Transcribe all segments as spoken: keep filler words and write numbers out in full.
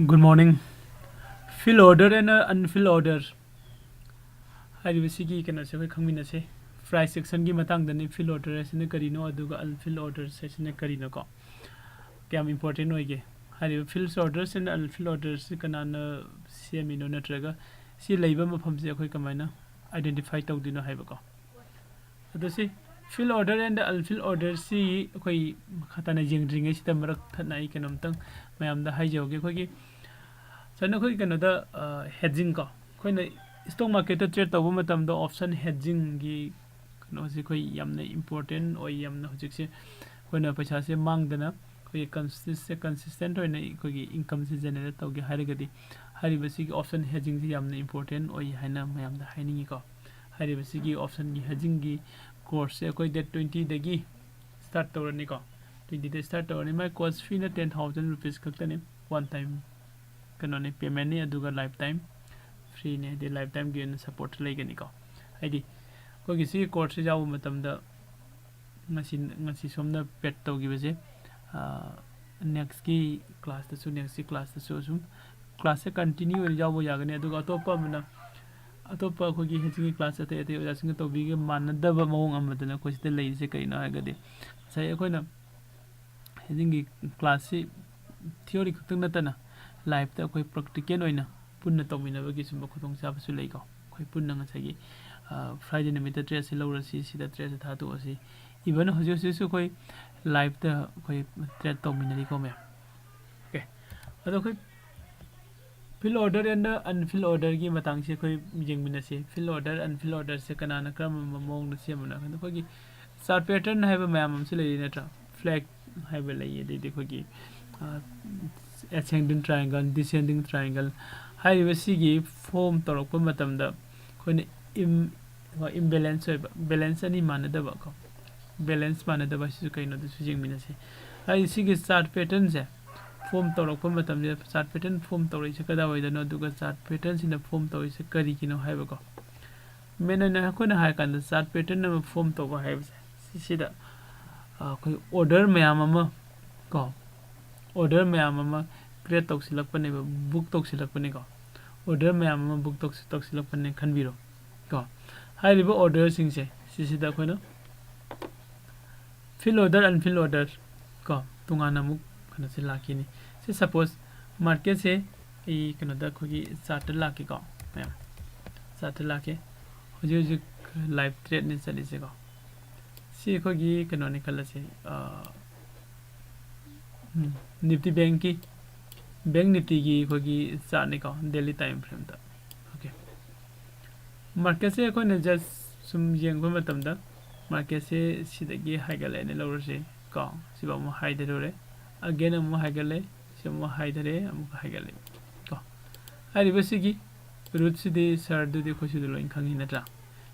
Good morning. Fill order and unfill order ꯍꯥꯏꯔꯤꯕꯁꯤꯒꯤ ꯀꯩꯅꯣꯁꯦ ꯑꯩꯈꯣꯏ ꯈꯪꯃꯤꯟꯅꯁꯦ꯫ Price actionꯒꯤ ꯃꯇꯥꯡꯗꯅꯤ꯫ Fill order ꯍꯥꯏꯁꯤꯅ ꯀꯔꯤꯅꯣ, ꯑꯗꯨꯒ unfill orders ꯍꯥꯏꯁꯤꯅ ꯀꯔꯤꯅꯣꯀꯣ, ꯀꯌꯥꯝ important ꯑꯣꯏꯒꯦ? ꯍꯥꯏꯔꯤꯕ fill orders and unfill orders ꯁꯤ ꯀꯅꯥꯅ ꯁꯦꯝꯃꯤꯅꯣ, ꯅꯠꯇ꯭ꯔꯒ ꯁꯤ ꯂꯩꯕ ꯃꯐꯝꯁꯦ ꯑꯩꯈꯣꯏ ꯀꯃꯥꯏꯅ identify ꯇꯧꯗꯣꯏꯅꯣ ꯍꯥꯏꯕꯀꯣ꯫ ꯑꯗꯣ ꯁꯤ fill order and unfill order ꯁꯤ ꯑꯩꯈꯣꯏ ꯃꯈꯥ ꯇꯥꯅ ꯌꯦꯡꯗ꯭ꯔꯤꯉꯩꯁꯤꯗ ꯃꯔꯛ ꯊꯠꯅ ꯑꯩ ꯀꯩꯅꯣꯝꯇꯪ ꯃꯌꯥꯝꯗ ꯍꯥꯏꯖꯍꯧꯒꯦ꯫ ꯑꯩꯈꯣꯏꯒꯤ ꯁꯝꯅ ꯑꯩꯈꯣꯏ ꯀꯩꯅꯣꯗ, hedging ꯀꯣ, ꯑꯩꯈꯣꯏꯅ stock marketꯇ trade ꯇꯧꯕ ꯃꯇꯝꯗ option hedgingꯒꯤ ꯀꯩꯅꯣꯁꯤ ꯑꯩꯈꯣꯏ ꯌꯥꯝꯅ important ꯑꯣꯏ꯫ ꯌꯥꯝꯅ ꯍꯧꯖꯤꯛꯁꯦ ꯑꯩꯈꯣꯏꯅ ꯄꯩꯁꯥꯁꯦ ꯃꯥꯡꯗꯅ ꯑꯩꯈꯣꯏꯒꯤ consist consistent ꯑꯣꯏꯅ ꯑꯩꯈꯣꯏꯒꯤ incomeꯁꯦ generate ꯇꯧꯒꯦ ꯍꯥꯏꯔꯒꯗꯤ, ꯍꯥꯏꯔꯤꯕꯁꯤꯒꯤ option hedgingꯁꯤ ꯌꯥꯝꯅ important ꯑꯣꯏ ꯍꯥꯏꯅ ꯃꯌꯥꯝꯗ ꯍꯥꯏꯅꯤꯡꯉꯤꯀꯣ꯫ ꯍꯥꯏꯔꯤꯕꯁꯤꯒꯤ optionꯒꯤ hedgingꯒꯤ courseꯁꯦ ꯑꯩꯈꯣꯏ date twentyꯗꯒꯤ start ꯇꯧꯔꯅꯤꯀꯣ꯫ Twentyꯗ start ꯇꯧꯔꯅꯤ꯫ ꯃꯥꯏ course feeꯅ ten thousand rupees ꯈꯛꯇꯅꯤ꯫ One time ꯀꯩꯅꯣꯅꯤ, paymentꯅꯤ, ꯑꯗꯨꯒ lifetime freeꯅꯤ, ꯍꯥꯏꯗꯤ lifetimeꯒꯤ ꯑꯣꯏꯅ support ꯂꯩꯒꯅꯤꯀꯣ꯫ ꯍꯥꯏꯗꯤ ꯑꯩꯈꯣꯏꯒꯤ ꯁꯤꯒꯤ courseꯁꯤ ꯌꯥꯎꯕ ꯃꯇꯝꯗ ꯉꯁꯤ, ꯉꯁꯤ ꯁꯣꯝꯅ paid ꯇꯧꯈꯤꯕꯁꯦ, nextꯀꯤ classꯇꯁꯨ, nextꯀꯤ classꯇꯁꯨ ꯑꯁꯨꯝ classꯁꯦ continue ꯑꯣꯏꯅ ꯌꯥꯎꯕ ꯌꯥꯒꯅꯤ꯫ ꯑꯗꯨꯒ ꯑꯇꯣꯞꯄ ꯑꯃꯅ, ꯑꯇꯣꯞꯄ ꯑꯩꯈꯣꯏꯒꯤ hedgingꯒꯤ class ꯑꯇꯩ ꯑꯇꯩ ꯑꯣꯖꯥꯁꯤꯡꯒ ꯇꯧꯕꯤꯒ ꯃꯥꯟꯅꯗꯕ ꯃꯑꯣꯡ ꯑꯃꯗꯅ ꯑꯩꯈꯣꯏ ꯁꯤꯗ ꯂꯩꯔꯤꯁꯦ ꯀꯔꯤꯅꯣ ꯍꯥꯏꯔꯒꯗꯤ, ꯉꯁꯥꯏ ꯑꯩꯈꯣꯏꯅ hedgingꯒꯤ classꯁꯤ theory ꯈꯛꯇꯪ ꯅꯠꯇꯅ lifeꯇ ꯑꯩꯈꯣꯏ practical ꯑꯣꯏꯅ ꯄꯨꯟꯅ ꯇꯧꯃꯤꯟꯅꯕꯒꯤ ꯁꯨꯝꯕ ꯈꯨꯗꯣꯡꯆꯥꯕꯁꯨ ꯂꯩꯀꯣ꯫ ꯑꯩꯈꯣꯏ ꯄꯨꯟꯅ ꯉꯁꯥꯏꯒꯤ, Fridayꯅꯨꯃꯤꯠꯇ tradeꯁꯤ ꯂꯧꯔꯁꯤ, ꯁꯤꯗ tradeꯁꯤ ꯊꯥꯗꯣꯛꯑꯁꯤ꯫ Even ꯍꯧꯖꯤꯛ ꯍꯧꯖꯤꯛꯁꯨ ꯑꯩꯈꯣꯏ liveꯇ ꯑꯩꯈꯣꯏ trade ꯇꯧꯃꯤꯟꯅꯔꯤꯀꯣ ꯃꯌꯥꯝ꯫ Okay, ꯑꯗꯣ ꯑꯩꯈꯣꯏ fill order and unfill orderꯒꯤ ꯃꯇꯥꯡꯁꯤ ꯑꯩꯈꯣꯏ ꯌꯦꯡꯃꯤꯟꯅꯁꯤ꯫ Fill order, unfill orderꯁꯦ ꯀꯅꯥꯅ ꯀꯔꯝꯕ ꯃꯑꯣꯡꯗ ꯁꯦꯝꯕꯅꯣ ꯍꯥꯏꯕꯗ, ꯑꯩꯈꯣꯏꯒꯤ chart pattern ꯍꯥꯏꯕ ꯃꯌꯥꯝ ꯑꯃꯁꯨ ꯂꯩꯔꯤ ꯅꯠꯇ꯭ꯔꯥ? Flag ꯍꯥꯏꯕ ꯂꯩ, ꯑꯗꯩꯗꯤ ꯑꯩꯈꯣꯏꯒꯤ, ascending triangle, descending triangle ꯍꯥꯏꯔꯤꯕꯁꯤꯒꯤ form ꯇꯧꯔꯛꯄ ꯃꯇꯝꯗ ꯑꯩꯈꯣꯏꯅ im imbalance ꯑꯣꯏꯕ, balance ꯑꯅꯤ ꯃꯥꯟꯅꯗꯕ ꯀꯣ, balance ꯃꯥꯟꯅꯗꯕ ꯍꯥꯏꯁꯤꯁꯨ ꯀꯩꯅꯣꯗꯁꯨ ꯌꯦꯡꯃꯤꯟꯅꯁꯤ꯫ ꯍꯥꯏꯗꯤ ꯁꯤꯒꯤ chart patternꯁꯦ form ꯇꯧꯔꯛꯄ ꯃꯇꯝꯁꯤꯗ, chart pattern form ꯇꯧꯔꯛꯏꯁꯦ ꯀꯗꯥꯏꯋꯥꯏꯗꯅꯣ, ꯑꯗꯨꯒ chart patternꯁꯤꯅ form ꯇꯧꯔꯤꯁꯦ ꯀꯔꯤꯒꯤꯅꯣ ꯍꯥꯏꯕꯀꯣ꯫ Main ꯑꯣꯏꯅ ꯑꯩꯈꯣꯏꯅ ꯍꯥꯏꯔꯀꯥꯟꯗ chart pattern ꯑꯃ form ꯇꯧꯕ ꯍꯥꯏꯕꯁꯦ, ꯁꯤꯁꯤꯗ ꯑꯩꯈꯣꯏ order ꯃꯌꯥꯝ ꯑꯃ ꯀꯣ, order ꯃꯌꯥꯝ ꯑꯃ ꯀ꯭ꯔꯤꯌꯦꯠ ꯇꯧꯁꯤꯜꯂꯛꯄꯅꯦꯕ, ꯕꯨꯛ ꯇꯧꯁꯤꯜꯂꯛꯄꯅꯦꯀꯣ꯫ ꯑꯣꯔꯗꯔ ꯃꯌꯥꯝ ꯑꯃ ꯕꯨꯛ ꯇꯧꯁꯤ-, ꯇꯧꯁꯤꯜꯂꯛꯄꯅꯦ ꯈꯟꯕꯤꯔꯣ ꯀꯣ꯫ ꯍꯥꯏꯔꯤꯕ ꯑꯣꯔꯗꯔꯁꯤꯡꯁꯦ ꯁꯤꯁꯤꯗ ꯑꯩꯈꯣꯏꯅ ꯐꯤꯜ ꯑꯣꯔꯗꯔ, ꯑꯟꯐꯤꯜ ꯑꯣꯔꯗꯔ ꯀꯣ, ꯇꯣꯉꯥꯟꯅ ꯑꯃꯨꯛ ꯀꯩꯅꯣꯁꯦ ꯂꯥꯛꯈꯤꯅꯤ꯫ ꯁꯤ ꯁꯄꯣꯁ ꯃꯥꯔꯀꯦꯠꯁꯦ ꯑꯩ ꯀꯩꯅꯣꯗ ꯑꯩꯈꯣꯏꯒꯤ ꯆꯥꯔꯠꯇ ꯂꯥꯛꯀꯦꯀꯣ, ꯃꯌꯥꯝ ꯆꯥꯔꯠꯇ ꯂꯥꯛꯀꯦ꯫ ꯍꯧꯖꯤꯛ ꯍꯧꯖꯤꯛ ꯂꯥꯏꯚ ꯇ꯭ꯔꯦꯠꯅꯤ ꯆꯠꯂꯤꯁꯦꯀꯣ꯫ ꯁꯤ ꯑꯩꯈꯣꯏꯒꯤ ꯀꯩꯅꯣꯅꯤ ꯈꯜꯂꯁꯦ, ꯑꯥ, ꯎꯝ, ꯅꯤꯐꯇꯤ ꯕꯦꯡꯀꯤ, ꯕꯦꯡ ꯅꯤꯐꯇꯤꯒꯤ ꯑꯩꯈꯣꯏꯒꯤ ꯆꯥꯔꯠꯅꯤꯀꯣ, ꯗꯦꯂꯤ ꯇꯥꯏꯝ ꯐ꯭ꯔꯦꯝꯗ꯫ ꯑꯣꯀꯦ꯫ ꯃꯥꯔꯀꯦꯠꯁꯦ ꯑꯩꯈꯣꯏꯅ ꯖꯁ ꯁꯨꯝ ꯌꯦꯡꯕ ꯃꯇꯝꯗ ꯃꯥꯔꯀꯦꯠꯁꯦ ꯁꯤꯗꯒꯤ ꯍꯥꯏꯒꯠꯂꯦꯅ ꯂꯧꯔꯁꯦ ꯀꯣ꯫ ꯁꯤꯐꯥꯎ ꯑꯃꯨꯛ ꯍꯥꯏꯊꯔꯨꯔꯦ꯫ ꯑꯒꯦꯟ ꯑꯃꯨꯛ ꯍꯥꯏꯒꯠꯂꯦ꯫ ꯁꯤ ꯑꯃꯨꯛ ꯍꯥꯏꯊꯔꯦ, ꯑꯃꯨꯛ ꯍꯥꯏꯒꯠꯂꯦ ꯀꯣ꯫ ꯍꯥꯏꯔꯤꯕꯁꯤꯒꯤ ꯔꯨꯠꯁꯤꯗꯤ ꯁꯥꯔ, ꯑꯗꯨꯗꯤ ꯑꯩꯈꯣꯏ ꯁꯤꯗ ꯂꯣꯏ ꯈꯪꯉꯤ ꯅꯠꯇ꯭ꯔꯥ?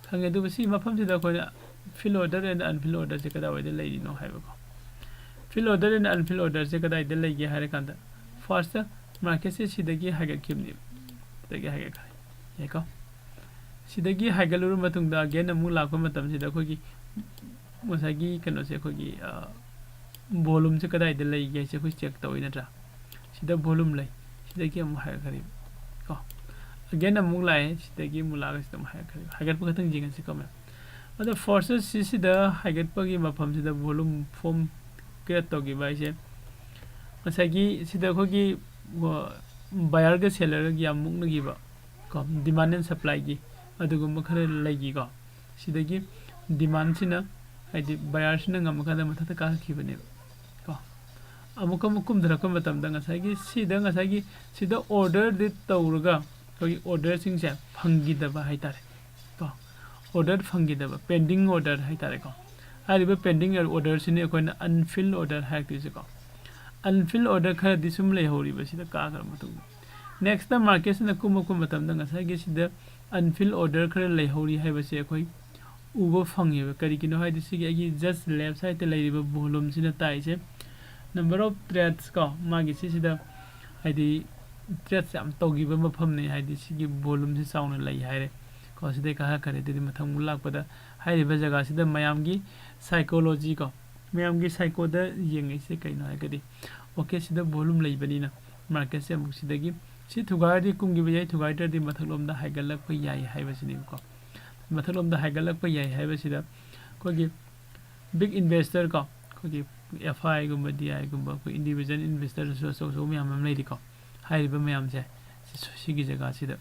ꯈꯪꯉꯦ꯫ ꯑꯗꯨꯒ ꯁꯤ ꯃꯐꯝꯁꯤꯗ ꯑꯩꯈꯣꯏꯅ ꯐꯤꯜ ꯑꯣꯔꯗꯔ ꯑꯦꯟ ꯑꯟꯐꯤꯜ ꯑꯣꯔꯗꯔꯁꯦ ꯀꯗꯥꯏꯋꯥꯏꯗ ꯂꯩꯔꯤꯅꯣ ꯍꯥꯏꯕꯀꯣ꯫ ꯐꯤꯜ ꯑꯣꯔꯗꯔ ꯑꯦꯟ ꯑꯟꯐꯤꯜ ꯑꯣꯔꯗꯔꯁꯦ ꯀꯗꯥꯏꯗ ꯂꯩꯒꯦ ꯍꯥꯏꯔ ꯀꯥꯟꯗ, ꯐꯥꯔꯁꯇ ꯃꯥꯔꯀꯦꯠꯁꯦ ꯁꯤꯗꯒꯤ ꯍꯥꯏꯒꯠꯈꯤꯕꯅꯦꯕ꯫ ꯁꯤꯗꯒꯤ ꯍꯥꯏꯒꯠꯈ꯭ꯔꯦ꯫ ꯌꯥꯏꯀꯣ? ꯁꯤꯗꯒꯤ ꯍꯥꯏꯒꯠꯂꯨꯔ ꯃꯇꯨꯡꯗ ꯑꯒꯦꯟ ꯑꯃꯨꯛ ꯂꯥꯛꯄ ꯃꯇꯝꯁꯤꯗ ꯑꯩꯈꯣꯏꯒꯤ ꯉꯁꯥꯏꯒꯤ ꯀꯩꯅꯣꯁꯦ, ꯑꯩꯈꯣꯏꯒꯤ, ꯑ, ꯚꯣꯂꯨꯝꯁꯦ ꯀꯗꯥꯏꯗ ꯂꯩꯒꯦ ꯍꯥꯏꯁꯦ ꯑꯩꯈꯣꯏ ꯆꯦꯛ ꯇꯧꯋꯤ ꯅꯠꯇ꯭ꯔꯥ? ꯁꯤꯗ ꯚꯣꯂꯨꯝ ꯂꯩ, ꯁꯤꯗꯒꯤ ꯑꯃꯨꯛ ꯍꯥꯏꯒꯠꯈ꯭ꯔꯦꯕ ꯀꯣ꯫ ꯑꯒꯦꯟ ꯑꯃꯨꯛ ꯂꯥꯛꯑꯦ, ꯁꯤꯗꯒꯤ ꯑꯃꯨꯛ ꯂꯥꯛꯑꯒ ꯁꯤꯗ ꯑꯃꯨꯛ ꯍꯥꯏꯒꯠꯈ꯭ꯔꯦꯕ꯫ ꯍꯥꯏꯒꯠꯄ ꯈꯛꯇꯪ ꯌꯦꯡꯉꯁꯤꯀꯣ, ꯃꯌꯥꯝ꯫ ꯑꯗꯣ ꯐꯣꯔꯁꯦꯁ ꯁꯤꯁꯤꯗ ꯍꯥꯏꯒꯠꯄꯒꯤ ꯃꯐꯝꯁꯤꯗ ꯚꯣꯂꯨꯝ ꯐꯣꯝ ꯀ꯭ꯔꯤꯌꯦꯠ ꯇꯧꯈꯤꯕ ꯍꯥꯏꯁꯦ, ꯉꯁꯥꯏꯒꯤ ꯁꯤꯗ ꯑꯩꯈꯣꯏꯒꯤ, ꯑ, ꯕꯥꯌꯔꯒ ꯁꯦꯂꯔꯒ ꯌꯥꯝ ꯃꯨꯛꯅꯈꯤꯕ ꯀꯣ, ꯗꯤꯃꯥꯟ ꯑꯦꯟ ꯁꯄ꯭ꯂꯥꯏꯒꯤ ꯑꯗꯨꯒꯨꯝꯕ ꯈꯔ ꯂꯩꯈꯤꯀꯣ꯫ ꯁꯤꯗꯒꯤ ꯗꯤꯃꯥꯟꯁꯤꯅ, ꯍꯥꯏꯗꯤ ꯕꯥꯌꯔꯁꯤꯅ ꯉꯝꯃꯀꯥꯟꯗ ꯃꯊꯛꯇ ꯀꯥꯈꯠꯈꯤꯕꯅꯦꯕ ꯀꯣ꯫ ꯑꯃꯨꯛꯀ ꯑꯃꯨꯛ ꯀꯨꯝꯊꯔꯛꯄ ꯃꯇꯝꯗ ꯉꯁꯥꯏꯒꯤ ꯁꯤꯗ, ꯉꯁꯥꯏꯒꯤ ꯁꯤꯗ ꯑꯣꯔꯗꯔꯗꯤ ꯇꯧꯔꯒ ꯑꯩꯈꯣꯏꯒꯤ ꯑꯣꯔꯗꯔꯁꯤꯡꯁꯦ ꯐꯪꯈꯤꯗꯕ ꯍꯥꯏꯇꯥꯔꯦ ꯀꯣ꯫ ꯑꯣꯔꯗꯔ ꯐꯪꯈꯤꯗꯕ, ꯄꯦꯟꯗꯤꯡ ꯑꯣꯔꯗꯔ ꯍꯥꯏꯇꯥꯔꯦꯀꯣ꯫ ꯍꯥꯏꯔꯤꯕ ꯄꯦꯟꯗꯤꯡ ꯑꯣꯔꯗꯔꯁꯤꯅꯤ ꯑꯩꯈꯣꯏꯅ ꯑꯟꯐꯤꯜ ꯑꯣꯔꯗꯔ ꯍꯥꯏꯔꯛꯇꯣꯏꯁꯦꯀꯣ꯫ ꯑꯟꯐꯤꯜ ꯑꯣꯔꯗꯔ ꯈꯔꯗꯤ ꯁꯨꯝ ꯂꯩꯍꯧꯔꯤꯕ ꯁꯤꯗ ꯀꯥꯈ꯭ꯔ ꯃꯇꯨꯡꯗ꯫ ꯅꯦꯛꯁꯇ ꯃꯥꯔꯀꯦꯠꯁꯤꯅ ꯀꯨꯝꯃꯛꯄ ꯃꯇꯝꯗ ꯉꯁꯥꯏꯒꯤ ꯁꯤꯗ ꯑꯟꯐꯤꯜ ꯑꯣꯔꯗꯔ ꯈꯔ ꯂꯩꯍꯧꯔꯤ ꯍꯥꯏꯕꯁꯦ ꯑꯩꯈꯣꯏ ꯎꯕ ꯐꯪꯉꯦꯕ꯫ ꯀꯔꯤꯒꯤꯅꯣ ꯍꯥꯏꯗꯤ ꯁꯤꯒꯤ ꯑꯩꯒꯤ ꯖꯁ ꯂꯦꯐ ꯁꯥꯏꯗꯠꯇ ꯂꯩꯔꯤꯕ ꯚꯣꯂꯨꯝꯁꯤꯅ ꯇꯥꯛꯏꯁꯦ number of trades ꯀꯣ, ꯃꯥꯒꯤ ꯁꯤꯁꯤꯗ ꯍꯥꯏꯗꯤ ꯇ꯭ꯔꯦꯠꯁꯦ ꯌꯥꯝ ꯇꯧꯈꯤꯕ ꯃꯐꯝꯅꯤ, ꯍꯥꯏꯗꯤ ꯁꯤꯒꯤ ꯚꯣꯂꯨꯝꯁꯦ ꯆꯥꯎꯅ ꯂꯩ ꯍꯥꯏꯔꯦ ꯀꯣ꯫ ꯁꯤꯗꯩ ꯀꯥꯈꯠꯈ꯭ꯔꯦ꯫ ꯑꯗꯨꯗꯤ ꯃꯊꯪ ꯑꯃꯨꯛ ꯂꯥꯛꯄꯗ ꯍꯥꯏꯔꯤꯕ ꯖꯒꯥꯁꯤꯗ ꯃꯌꯥꯝꯒꯤ ꯁꯥꯏꯀꯣꯂꯣꯖꯤ ꯀꯣ, ꯃꯌꯥꯝꯒꯤ ꯁꯥꯏꯀꯣꯗ ꯌꯦꯡꯉꯤꯁꯦ ꯀꯩꯅꯣ ꯍꯥꯏꯔꯒꯗꯤ, ꯑꯣꯀꯦ, ꯁꯤꯗ ꯚꯣꯂꯨꯝ ꯂꯩꯕꯅꯤꯅ ꯃꯥꯔꯀꯦꯠꯁꯦ ꯑꯃꯨꯛ ꯁꯤꯗꯒꯤ ꯁꯤ ꯊꯨꯒꯥꯏꯔꯗꯤ ꯀꯨꯝꯈꯤꯕ ꯌꯥꯏ, ꯊꯨꯒꯥꯏꯗ꯭ꯔꯗꯤ ꯃꯊꯛꯂꯣꯝꯗ ꯍꯥꯏꯒꯠꯂꯛꯄ ꯌꯥꯏ ꯍꯥꯏꯕꯁꯤꯅꯦꯕꯀꯣ꯫ ꯃꯊꯛꯂꯣꯝꯗ ꯍꯥꯏꯒꯠꯂꯛꯄ ꯌꯥꯏ ꯍꯥꯏꯕꯁꯤꯗ ꯑꯩꯈꯣꯏꯒꯤ ꯕꯤꯛ ꯏꯟꯚꯦꯁꯇꯔ ꯀꯣ, ꯑꯩꯈꯣꯏꯒꯤ ꯑꯦꯐ ꯑꯥꯏꯒꯨꯝꯕ, ꯗꯤ ꯑꯥꯏꯒꯨꯝꯕ, ꯑꯩꯈꯣꯏ ꯏꯟꯗꯤꯕꯤꯖꯨꯋꯦꯜ ꯏꯟꯚꯦꯁꯇꯔꯁꯨ ꯑꯆꯧ ꯑꯆꯧꯕ ꯃꯌꯥꯝ ꯑꯃ ꯂꯩꯔꯤꯀꯣ꯫ ꯍꯥꯏꯔꯤꯕ ꯃꯌꯥꯝꯁꯦ ꯁꯤ-, ꯁꯤꯒꯤ ꯖꯒꯥꯁꯤꯗ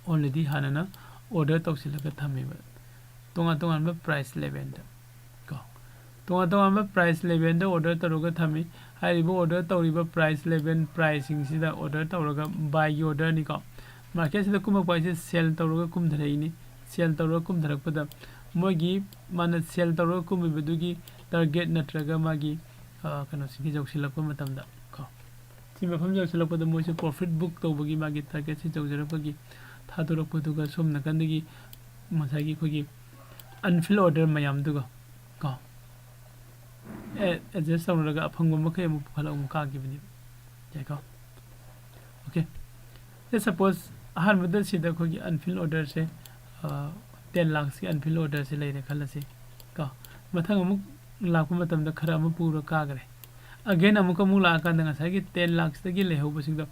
ꯑꯣꯜꯔꯦꯗꯤ ꯍꯥꯟꯅꯅ ꯑꯣꯔꯗꯔ ꯇꯧꯁꯤꯜꯂꯒ ꯊꯝꯃꯦꯕ ꯇꯣꯉꯥꯟ ꯇꯣꯉꯥꯟꯕ ꯄ꯭ꯔꯥꯏꯁ ꯂꯦꯚꯦꯜꯗ ꯀꯣ꯫ ꯇꯣꯉꯥꯟ ꯇꯣꯉꯥꯟꯕ ꯄ꯭ꯔꯥꯏꯁ ꯂꯦꯚꯦꯜꯗ ꯑꯣꯔꯗꯔ ꯇꯧꯔꯒ ꯊꯝꯃꯤ꯫ ꯍꯥꯏꯔꯤꯕ ꯑꯣꯔꯗꯔ ꯇꯧꯔꯤꯕ ꯄ꯭ꯔꯥꯏꯁ ꯂꯦꯚꯦꯜ ꯄ꯭ꯔꯥꯏꯁꯁꯤꯡꯁꯤꯗ ꯑꯣꯔꯗꯔ ꯇꯧꯔꯒ ꯕꯥꯏꯒꯤ ꯑꯣꯔꯗꯔꯅꯤꯀꯣ꯫ ꯃꯥꯔꯀꯦꯠꯁꯤꯗ ꯀꯨꯝꯃꯛꯄ ꯍꯥꯏꯁꯦ ꯁꯦꯜ ꯇꯧꯔꯒ ꯀꯨꯝꯊꯔꯛꯏꯅꯤ꯫ ꯁꯦꯜ ꯇꯧꯔꯒ ꯀꯨꯝꯊꯔꯛꯄꯗ ꯃꯣꯏꯒꯤ ꯃꯥꯅ ꯁꯦꯜ ꯇꯧꯔꯒ ꯀꯨꯝꯃꯤꯕꯗꯨꯒꯤ ꯇꯥꯔꯒꯦꯠ ꯅꯠꯇ꯭ꯔꯒ ꯃꯥꯒꯤ, ꯑ, ꯀꯩꯅꯣꯁꯤꯒꯤ ꯌꯧꯁꯤꯜꯂꯛꯄ ꯃꯇꯝꯗ ꯀꯣ, ꯁꯤ ꯃꯐꯝ ꯌꯧꯁꯤꯜꯂꯛꯄꯗ ꯃꯣꯏꯁꯦ ꯄ꯭ꯔꯣꯐꯤꯠ ꯕꯨꯛ ꯇꯧꯕꯒꯤ ꯃꯥꯒꯤ ꯇꯥꯔꯒꯦꯠꯁꯤ ꯌꯧꯖꯔꯛꯄꯒꯤ ꯊꯥꯗꯣꯔꯛꯄꯗꯨꯒ ꯁꯣꯝ ꯅꯥꯀꯟꯗꯒꯤ ꯉꯁꯥꯏꯒꯤ ꯑꯩꯈꯣꯏꯒꯤ ꯑꯟꯐꯤꯜ ꯑꯣꯔꯗꯔ ꯃꯌꯥꯝꯗꯨꯒ ꯀꯣ, ꯑꯦ-, ꯑꯦꯗꯖꯁ ꯇꯧꯅꯔꯒ ꯑꯐꯪꯕ ꯃꯈꯩ ꯑꯃꯨꯛ ꯄꯨꯈꯠꯂꯒ ꯑꯃꯨꯛ ꯀꯥꯈꯤꯕꯅꯦꯕ꯫ ꯌꯥꯏꯀꯣ? ꯑꯣꯀꯦ꯫ Let's suppose ꯑꯍꯥꯟꯕꯗ ꯁꯤꯗ ꯑꯩꯈꯣꯏꯒꯤ ꯑꯟꯐꯤꯜ ꯑꯣꯔꯗꯔꯁꯦ, ꯑ, ꯇꯦꯟ ꯂꯥꯛꯁꯀꯤ ꯑꯟꯐꯤꯜ ꯑꯣꯔꯗꯔꯁꯦ ꯂꯩꯔꯦ ꯈꯜꯂꯁꯤ ꯀꯣ꯫ ꯃꯊꯪ ꯑꯃꯨꯛ ꯂꯥꯛꯄ ꯃꯇꯝꯗ ꯈꯔ ꯑꯃ ꯄꯨꯔ ꯀꯥꯈ꯭ꯔꯦ꯫ ꯑꯒꯦꯟ ꯑꯃꯨꯛꯀ ꯑꯃꯨꯛ ꯂꯥꯛꯑꯀꯥꯟꯗ ꯉꯁꯥꯏꯒꯤ ꯇꯦꯟ ꯂꯥꯛꯁꯇꯒꯤ ꯂꯩꯍꯧꯕꯁꯤꯡꯗꯣ,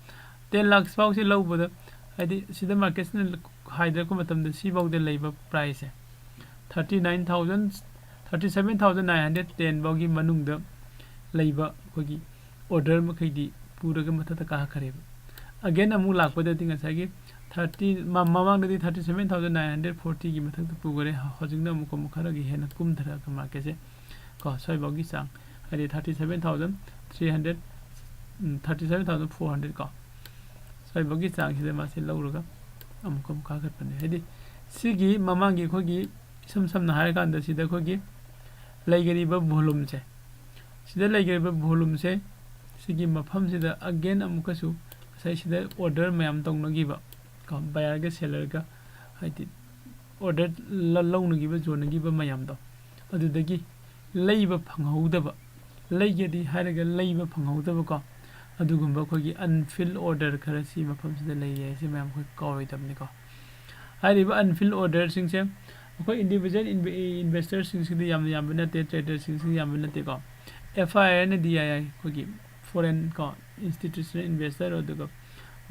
ꯇꯦꯟ ꯂꯥꯛꯁ ꯐꯥꯎꯁꯤ ꯂꯧꯕꯗ, ꯍꯥꯏꯗꯤ ꯁꯤꯗ ꯃꯥꯔꯀꯦꯠꯁꯤꯅ ꯍꯥꯏꯊꯔꯛꯄ ꯃꯇꯝꯗ ꯁꯤꯐꯥꯎꯗ ꯂꯩꯕ ꯄ꯭ꯔꯥꯏꯁꯁꯦ thirty nine thousand, thirty seven thousand nine hundred ten ꯐꯥꯎꯒꯤ ꯃꯅꯨꯡꯗ ꯂꯩꯕ ꯑꯩꯈꯣꯏꯒꯤ ꯑꯣꯔꯗꯔ ꯃꯈꯩꯗꯤ ꯄꯨꯔꯒ ꯃꯊꯛꯇ ꯀꯥꯈꯠꯈ꯭ꯔꯦꯕ꯫ ꯑꯒꯦꯟ ꯑꯃꯨꯛ ꯂꯥꯛꯄꯗꯗꯤ ꯉꯁꯥꯏꯒꯤ ꯊꯥꯔꯇꯤ, ꯃ-, ꯃꯃꯥꯡꯗꯗꯤ thirty seven thousand nine hundred ꯐꯣꯔꯇꯤꯒꯤ ꯃꯊꯛꯇ ꯄꯨꯈꯔꯦ꯫ ꯍꯧꯖꯤꯛꯅ ꯑꯃꯨꯛ, ꯑꯃꯨꯛ ꯈꯔꯒꯤ ꯍꯦꯟꯅ ꯀꯨꯝꯊꯔꯛꯑꯒ ꯃꯥꯔꯀꯦꯠꯁꯦ ꯀꯣ, ꯁ꯭ꯋꯥꯏꯐꯥꯎꯒꯤ ꯆꯥꯡ, ꯍꯥꯏꯗꯤ thirty seven thousand three hundred, um, thirty seven thousand four hundred ꯀꯣ, ꯁ꯭ꯋꯥꯏꯐꯥꯎꯒꯤ ꯆꯥꯡꯁꯤꯗ ꯃꯥꯁꯦ ꯂꯧꯔꯒ ꯑꯃꯨꯛ, ꯑꯃꯨꯛ ꯀꯥꯈꯠꯄꯅꯦ꯫ ꯍꯥꯏꯗꯤ ꯁꯤꯒꯤ ꯃꯃꯥꯡꯒꯤ ꯑꯩꯈꯣꯏꯒꯤ ꯏꯁꯝ ꯁꯝꯅ ꯍꯥꯏꯔꯀꯥꯟꯗ ꯁꯤꯗ ꯑꯩꯈꯣꯏꯒꯤ ꯂꯩꯈ꯭ꯔꯤꯕ ꯚꯣꯂꯨꯝꯁꯦ, ꯁꯤꯗ ꯂꯩꯈ꯭ꯔꯤꯕ ꯚꯣꯂꯨꯝꯁꯦ ꯁꯤꯒꯤ ꯃꯐꯝꯁꯤꯗ ꯑꯒꯦꯟ ꯑꯃꯨꯛꯀꯁꯨ ꯉꯁꯥꯏ ꯁꯤꯗ ꯑꯣꯔꯗꯔ ꯃꯌꯥꯝ ꯇꯧꯅꯈꯤꯕ ꯀꯣ, ꯕꯥꯌꯔꯒ ꯁꯦꯂꯔꯒ, ꯍꯥꯏꯗꯤ ꯑꯣꯔꯗꯔ ꯂ-, ꯂꯧꯅꯈꯤꯕ, ꯌꯣꯟꯅꯈꯤꯕ ꯃꯌꯥꯝꯗꯣ, ꯑꯗꯨꯗꯒꯤ ꯂꯩꯕ ꯐꯪꯍꯧꯗꯕ, ꯂꯩꯒꯦꯗꯤ ꯍꯥꯏꯔꯒ ꯂꯩꯕ ꯐꯪꯍꯧꯗꯕꯀꯣ, ꯑꯗꯨꯒꯨꯝꯕ ꯑꯩꯈꯣꯏꯒꯤ ꯑꯟꯐꯤꯜ ꯑꯣꯔꯗꯔ ꯈꯔ ꯁꯤ ꯃꯐꯝꯁꯤꯗ ꯂꯩꯔꯤ ꯍꯥꯏꯁꯦ ꯃꯌꯥꯝ ꯑꯩꯈꯣꯏ ꯀꯥꯎꯔꯣꯏꯗꯕꯅꯤꯀꯣ꯫ ꯍꯥꯏꯔꯤꯕ ꯑꯟꯐꯤꯜ ꯑꯣꯔꯗꯔꯁꯤꯡꯁꯦ ꯑꯩꯈꯣꯏ ꯏꯟꯗꯤꯕꯤꯖꯨꯋꯦꯜ ꯏꯟꯚꯦ-, ꯏꯟꯚꯦꯁꯇꯔꯁꯤꯡꯁꯤꯗꯤ ꯌꯥꯝꯅ ꯌꯥꯝꯕ ꯅꯠꯇꯦ, ꯇ꯭ꯔꯦꯗꯔꯁꯤꯡꯁꯤꯗꯤ ꯌꯥꯝꯕ ꯅꯠꯇꯦꯀꯣ꯫ F I I and D I I ꯑꯩꯈꯣꯏꯒꯤ foreign ꯀꯣ, institutional investor, ꯑꯗꯨꯒ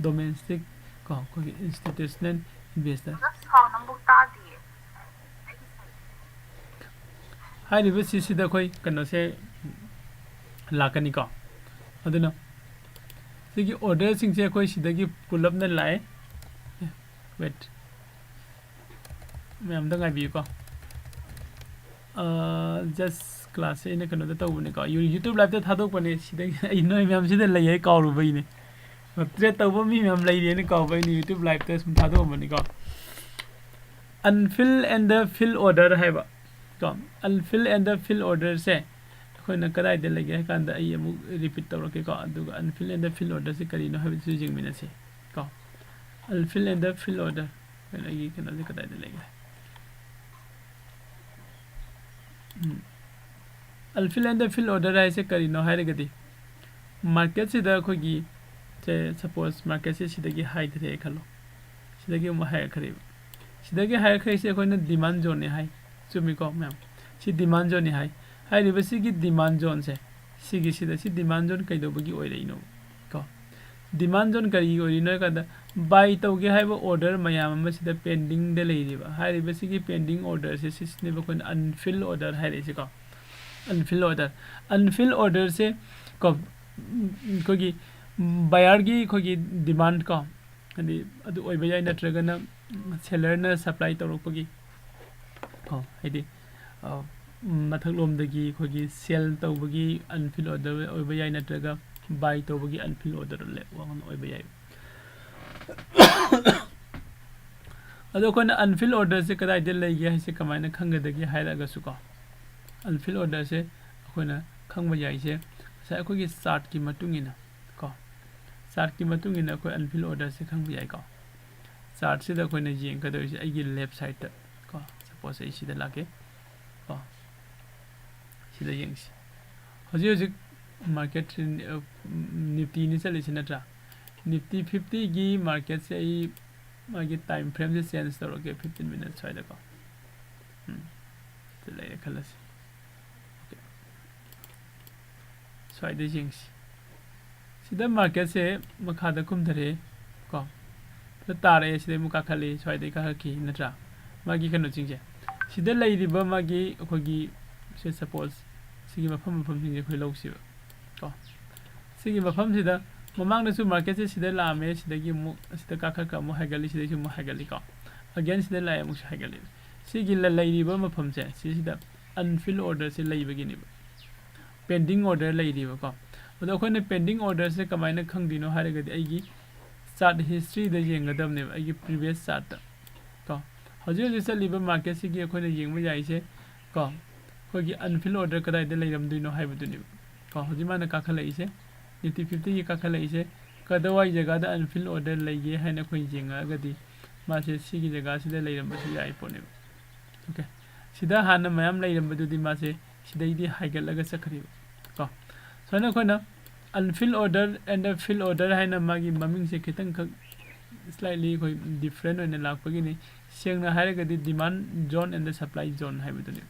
domestic ꯀꯣ, ꯑꯩꯈꯣꯏꯒꯤ institutional investor꯫ ꯁꯥꯎꯟ ꯑꯃꯐꯥꯎ ꯇꯥꯗꯤꯌꯦ꯫ ꯍꯥꯏꯔꯤꯕ ꯁꯤꯁꯤꯗ ꯑꯩꯈꯣꯏ ꯀꯩꯅꯣꯁꯦ ꯂꯥꯛꯀꯅꯤꯀꯣ꯫ ꯑꯗꯨꯅ ꯁꯤꯒꯤ orderꯁꯤꯡꯁꯦ ꯑꯩꯈꯣꯏ ꯁꯤꯗꯒꯤ ꯄꯨꯂꯞꯅ ꯂꯥꯛꯑꯦ꯫ Wait, ꯃꯌꯥꯝꯗ ꯉꯥꯏꯕꯤꯌꯨꯀꯣ꯫ Just classꯁꯦ ꯑꯩꯅ ꯀꯩꯅꯣꯗ ꯇꯧꯕꯅꯤꯀꯣ, YouTube liveꯇ ꯊꯥꯗꯣꯛꯄꯅꯦ꯫ ꯁꯤꯗꯒꯤ ꯑꯩ ꯅꯣꯏ ꯃꯌꯥꯝꯁꯤꯗ ꯂꯩ ꯍꯥꯏ ꯀꯥꯎꯔꯨꯕꯩꯅꯦ꯫ Trade ꯇꯧꯕ ꯃꯤ ꯃꯌꯥꯝ ꯂꯩꯔꯦꯅ ꯀꯥꯎꯕ, ꯑꯩꯅ YouTube liveꯇ ꯁꯨꯝ ꯊꯥꯗꯣꯛꯑꯝꯕꯅꯤꯀꯣ꯫ Unfilled and the filled order ꯍꯥꯏꯕ ꯀꯣ, unfilled and the filled orderꯁꯦ ꯑꯩꯈꯣꯏꯅ ꯀꯗꯥꯏꯗ ꯂꯩꯒꯦ ꯍꯥꯏ ꯀꯥꯟꯗ ꯑꯩ ꯑꯃꯨꯛ repeat ꯇꯧꯔꯛꯀꯦꯀꯣ꯫ ꯑꯗꯨꯒ unfilled and the filled orderꯁꯦ ꯀꯔꯤꯅꯣ ꯍꯥꯏꯕꯗꯨꯁꯨ ꯌꯦꯡꯃꯤꯟꯅꯁꯤ ꯀꯣ꯫ Unfilled and the filled order, ꯑꯩꯈꯣꯏꯅ ꯑꯩꯒꯤ ꯀꯩꯅꯣꯁꯦ ꯀꯗꯥꯏꯗ ꯂꯩꯒꯦ? Unfilled and the filled order ꯍꯥꯏꯁꯦ ꯀꯔꯤꯅꯣ ꯍꯥꯏꯔꯒꯗꯤ, marketꯁꯤꯗ ꯑꯩꯈꯣꯏꯒꯤ ꯁꯦ, suppose marketꯁꯦ ꯁꯤꯗꯒꯤ ꯍꯥꯏꯊꯔꯛꯑꯦ ꯈꯜꯂꯣ, ꯁꯤꯗꯒꯤ ꯑꯃꯨꯛ ꯍꯥꯏꯔꯛꯈ꯭ꯔꯦꯕ꯫ ꯁꯤꯗꯒꯤ ꯍꯥꯏꯔꯛꯈ꯭ꯔꯤꯁꯦ ꯑꯩꯈꯣꯏꯅ demand zoneꯅꯦ ꯍꯥꯏ, ꯆꯨꯝꯃꯤꯀꯣ ꯃꯌꯥꯝ? ꯁꯤ demand zoneꯅꯦ ꯍꯥꯏ꯫ ꯍꯥꯏꯔꯤꯕ ꯁꯤꯒꯤ demand zoneꯁꯦ, ꯁꯤꯒꯤꯁꯤꯗ, ꯁꯤ demand zone ꯀꯩꯗꯧꯕꯒꯤ ꯑꯣꯏꯔꯛꯏꯅꯣ ꯀꯣ? Demand zone ꯀꯔꯤꯒꯤ ꯑꯣꯏꯔꯤꯅꯣ ꯍꯥꯏ ꯀꯥꯟꯗ, buy ꯇꯧꯒꯦ ꯍꯥꯏꯕ order ꯃꯌꯥꯝ ꯑꯃ ꯁꯤꯗ pendingꯗ ꯂꯩꯔꯤꯕ꯫ ꯍꯥꯏꯔꯤꯕ ꯁꯤꯒꯤ pending orderꯁꯦ, ꯁꯤꯁꯤꯅꯦꯕ ꯑꯩꯈꯣꯏꯅ unfilled order ꯍꯥꯏꯔꯛꯏꯁꯦꯀꯣ꯫ Unfilled order, unfilled orderꯁꯦ ꯀꯣ, ꯑꯩꯈꯣꯏꯒꯤ buyerꯒꯤ ꯑꯩꯈꯣꯏꯒꯤ demand ꯀꯣ, ꯍꯥꯏꯗꯤ ꯑꯗꯨ ꯑꯣꯏꯕ ꯌꯥꯏ, ꯅꯠꯇ꯭ꯔꯒꯅ sellerꯅ supply ꯇꯧꯔꯛꯄꯒꯤ ꯀꯣ, ꯍꯥꯏꯗꯤ ꯃꯊꯛꯂꯣꯝꯗꯒꯤ ꯑꯩꯈꯣꯏꯒꯤ sell ꯇꯧꯕꯒꯤ unfilled order ꯑꯣꯏꯕ ꯌꯥꯏ, ꯅꯠꯇ꯭ꯔꯒ buy ꯇꯧꯕꯒꯤ unfilled order ꯑꯣꯏꯕ ꯌꯥꯏ꯫ ꯑꯗꯣ ꯑꯩꯈꯣꯏꯅ unfilled orderꯁꯦ ꯀꯗꯥꯏꯗ ꯂꯩꯒꯦ ꯍꯥꯏꯁꯦ ꯀꯃꯥꯏꯅ ꯈꯪꯒꯗꯒꯦ ꯍꯥꯏꯔꯒꯁꯨꯀꯣ, unfilled orderꯁꯦ ꯑꯩꯈꯣꯏꯅ ꯈꯪꯕ ꯌꯥꯏꯁꯦ ꯉꯁꯥꯏ ꯑꯩꯈꯣꯏꯒꯤ chartꯀꯤ ꯃꯇꯨꯡ ꯏꯟꯅ ꯀꯣ, chartꯀꯤ ꯃꯇꯨꯡ ꯏꯟꯅ ꯑꯩꯈꯣꯏ unfilled orderꯁꯦ ꯈꯪꯕ ꯌꯥꯏꯀꯣ꯫ Chartꯁꯤꯗ ꯑꯩꯈꯣꯏꯅ ꯌꯦꯡꯒꯗꯧꯔꯤꯁꯦ ꯑꯩꯒꯤ left sideꯇ ꯀꯣ, suppose ꯑꯩ ꯁꯤꯗ ꯂꯥꯛꯀꯦ ꯀꯣ, ꯁꯤꯗ ꯌꯦꯡꯁꯤ꯫ ꯍꯧꯖꯤꯛ ꯍꯧꯖꯤꯛ market Niftyꯅꯤ ꯆꯠꯂꯤꯁꯤ ꯅꯠꯇ꯭ꯔꯥ? Nifty fiftyꯒꯤ marketꯁꯦ ꯑꯩ ꯃꯥꯒꯤ time frameꯁꯦ change ꯇꯧꯔꯒꯦ, fifteen minutes ꯁ꯭ꯋꯥꯏꯗꯀꯣ꯫ ꯎꯝ, ꯁꯤꯗ ꯂꯩꯔꯦ ꯈꯜꯂꯁꯤ꯫ Okay, ꯁ꯭ꯋꯥꯏꯗ ꯌꯦꯡꯁꯤ꯫ ꯁꯤꯗ ꯃꯥꯔꯀꯦꯠꯁꯦ ꯃꯈꯥꯗ ꯀꯨꯝꯊꯔꯛꯑꯦ ꯀꯣ꯫ ꯁꯤꯗ ꯇꯥꯔꯛꯑꯦ, ꯁꯤꯗꯩ ꯑꯃꯨꯛ ꯀꯥꯈꯠꯂꯛꯏ, ꯁ꯭ꯋꯥꯏꯗꯩ ꯀꯥꯈꯠꯈꯤ ꯅꯠꯇ꯭ꯔꯥ? ꯃꯥꯒꯤ ꯀꯩꯅꯣꯁꯤꯡꯁꯦ, ꯁꯤꯗ ꯂꯩꯔꯤꯕ ꯃꯥꯒꯤ ꯑꯩꯈꯣꯏꯒꯤ ꯁꯦ, ꯁꯄꯣꯁ ꯁꯤꯒꯤ ꯃꯐꯝ ꯃꯐꯝꯁꯤꯡꯁꯦ ꯑꯩꯈꯣꯏ ꯂꯧꯁꯤꯕ ꯀꯣ꯫ ꯁꯤꯒꯤ ꯃꯐꯝꯁꯤꯗ ꯃꯃꯥꯡꯗꯁꯨ ꯃꯥꯔꯀꯦꯠꯁꯦ ꯁꯤꯗ ꯂꯥꯛꯑꯝꯃꯦ, ꯁꯤꯗꯒꯤ ꯑꯃꯨꯛ ꯁꯤꯗ ꯀꯥꯈꯠꯈ꯭ꯔ ꯑꯃꯨꯛ ꯍꯥꯏꯒꯠꯂꯤ, ꯁꯤꯗꯩꯁꯨ ꯑꯃꯨꯛ ꯍꯥꯏꯒꯠꯂꯤ ꯀꯣ꯫ ꯑꯒꯦꯟ ꯁꯤꯗ ꯂꯥꯛꯑꯦ, ꯑꯃꯨꯛꯁꯨ ꯍꯥꯏꯒꯠꯂꯤ꯫ ꯁꯤꯒꯤ ꯂ-, ꯂꯩꯔꯤꯕ ꯃꯐꯝꯁꯦ ꯁꯤꯁꯤꯗ ꯑꯟꯐꯤꯜ ꯑꯣꯔꯗꯔꯁꯦ ꯂꯩꯕꯒꯤꯅꯦꯕ, ꯄꯦꯟꯗꯤꯡ ꯑꯣꯔꯗꯔ ꯂꯩꯔꯤꯕꯀꯣ꯫ ꯑꯗꯣ ꯑꯩꯈꯣꯏꯅ ꯄꯦꯟꯗꯤꯡ ꯑꯣꯔꯗꯔꯁꯦ ꯀꯃꯥꯏꯅ ꯈꯪꯗꯣꯏꯅꯣ ꯍꯥꯏꯔꯒꯗꯤ ꯑꯩꯒꯤ ꯆꯥꯔꯠ ꯍꯤꯁꯇ꯭ꯔꯤꯗ ꯌꯦꯡꯒꯗꯕꯅꯦꯕ, ꯑꯩꯒꯤ ꯄ꯭ꯔꯤꯚꯤꯌꯁ ꯆꯥꯔꯠꯇ ꯀꯣ꯫ ꯍꯧꯖꯤꯛ ꯍꯧꯖꯤꯛ ꯆꯠꯂꯤꯕ ꯃꯥꯔꯀꯦꯠꯁꯤꯒꯤ ꯑꯩꯈꯣꯏꯅ ꯌꯦꯡꯕ ꯌꯥꯏꯁꯦ ꯀꯣ, ꯑꯩꯈꯣꯏꯒꯤ ꯑꯟꯐꯤꯜ ꯑꯣꯔꯗꯔ ꯀꯗꯥꯏꯗ ꯂꯩꯔꯝꯗꯣꯏꯅꯣ ꯍꯥꯏꯕꯗꯨꯅꯦꯕ ꯀꯣ꯫ ꯍꯧꯖꯤꯛ ꯃꯥꯅ ꯀꯥꯈꯠꯂꯛꯏꯁꯦ, ꯅꯤꯐꯇꯤ ꯐꯤꯐꯇꯤꯒꯤ ꯀꯥꯈꯠꯂꯛꯏꯁꯦ, ꯀꯗꯥꯏꯋꯥꯏ ꯖꯒꯥꯗ ꯑꯟꯐꯤꯜ ꯑꯣꯔꯗꯔ ꯂꯩꯒꯦ ꯍꯥꯏꯅ ꯑꯩꯈꯣꯏ ꯌꯦꯡꯉꯛꯑꯒꯗꯤ ꯃꯥꯁꯦ ꯁꯤꯒꯤ ꯖꯒꯥꯁꯤꯗ ꯂꯩꯔꯝꯕꯁꯨ ꯌꯥꯏ ꯄꯣꯠꯅꯦꯕ꯫ ꯑꯣꯀꯦ, ꯁꯤꯗ ꯍꯥꯟꯅ ꯃꯌꯥꯝ ꯂꯩꯔꯝꯕꯗꯨꯗꯤ ꯃꯥꯁꯦ ꯁꯤꯗꯩꯗꯤ ꯍꯥꯏꯒꯠꯂꯒ ꯆꯠꯈ꯭ꯔꯦꯕ ꯀꯣ꯫ ꯁꯨꯃꯥꯏꯅ ꯑꯩꯈꯣꯏꯅ unfilled order and the filled order ꯍꯥꯏꯅ ꯃꯥꯒꯤ ꯃꯃꯤꯡꯁꯦ ꯈꯤꯇꯪꯈꯛ ꯁ꯭ꯂꯥꯏꯠꯂꯤ ꯑꯩꯈꯣꯏ ꯗꯤꯐ꯭ꯔꯦꯟ ꯑꯣꯏꯅ ꯂꯥꯛꯄꯒꯤꯅꯤ꯫ ꯁꯦꯡꯅ ꯍꯥꯏꯔꯒꯗꯤ demand zone and the supply zone ꯍꯥꯏꯕꯗꯨꯅꯦ